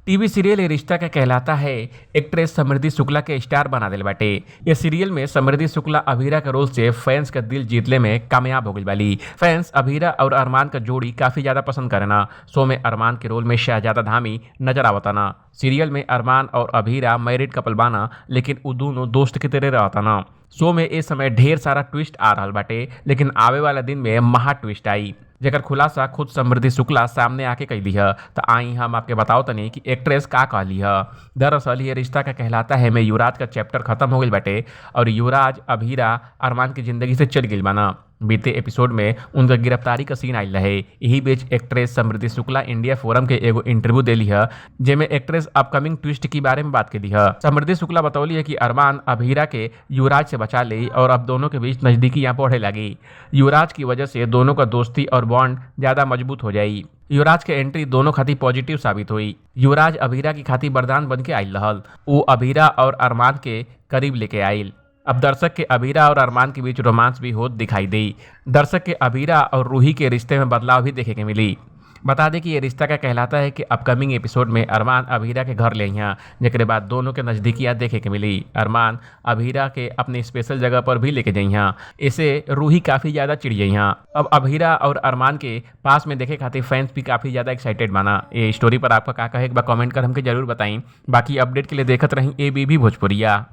TV serial ये रिश्ता क्या कहलाता है एक्ट्रेस समृद्धि शुक्ला के स्टार बना दिल बाटे। ये सीरियल में समृद्धि शुक्ला अभीरा के रोल से फैंस का दिल जीतले में कामयाब हो गई बाली। फैंस अभीरा और अरमान का जोड़ी काफी ज्यादा पसंद करना। शो में अरमान के रोल में शहजादा धामी नजर आवताना। सीरियल में अरमान और अभीरा मैरिड कपल बाना, लेकिन उ दोनों दोस्त के तरह रहताना। शो में इस समय ढेर सारा ट्विस्ट आ रहा बाटे, लेकिन आवे वाला दिन में महा ट्विस्ट आई, जेकर खुलासा खुद समृद्धि शुक्ला सामने आके कैली है। तो आई हम आपके बताओ तनी कि एक्ट्रेस का कहली है। दरअसल ये रिश्ता का कहलाता है में युवराज का चैप्टर खत्म हो गई बाटे और युवराज अभीरा अरमान की जिंदगी से चल गई बाना। बीते एपिसोड में उनका गिरफ्तारी का सीन आयल रहे। यही बीच एक्ट्रेस समृद्धि शुक्ला इंडिया फोरम के एगो इंटरव्यू देली है, जेमे एक्ट्रेस अपकमिंग ट्विस्ट के बारे में बात कैली है। समृद्धि शुक्ला बतौली है कि अरमान अभीरा के युवराज से बचा ली और अब दोनों के बीच नजदीकी यहाँ बढ़े लगी। युवराज की वजह से दोनों का दोस्ती और बॉन्ड ज़्यादा मजबूत हो जाई। युवराज के एंट्री दोनों खातिर पॉजिटिव साबित हुई। युवराज अभीरा की खातिर वरदान बन के आयल रहल। वो अभीरा और अरमान के करीब लेके आयल। अब दर्शक के अभीरा और अरमान के बीच रोमांस भी होत दिखाई दी। दर्शक के अभीरा और रूही के रिश्ते में बदलाव भी देखे के मिली। बता दें कि ये रिश्ता क्या कहलाता है कि अपकमिंग एपिसोड में अरमान अभीरा के घर ले यहाँ, जेकरे बाद दोनों के नज़दीकियाँ देखे के मिली। अरमान अभीरा के अपनी स्पेशल जगह पर भी लेके जइहा, इसे रूही काफ़ी ज़्यादा चिढ़ जइहा। अब अभीरा और अरमान के पास में देखे खातिर फैंस भी काफ़ी ज़्यादा एक्साइटेड माना। ये स्टोरी पर आपका का कहे एक बार कमेंट कर हमके जरूर बताई। बाकी अपडेट के लिए देखत रही ए बी भी भोजपुरिया।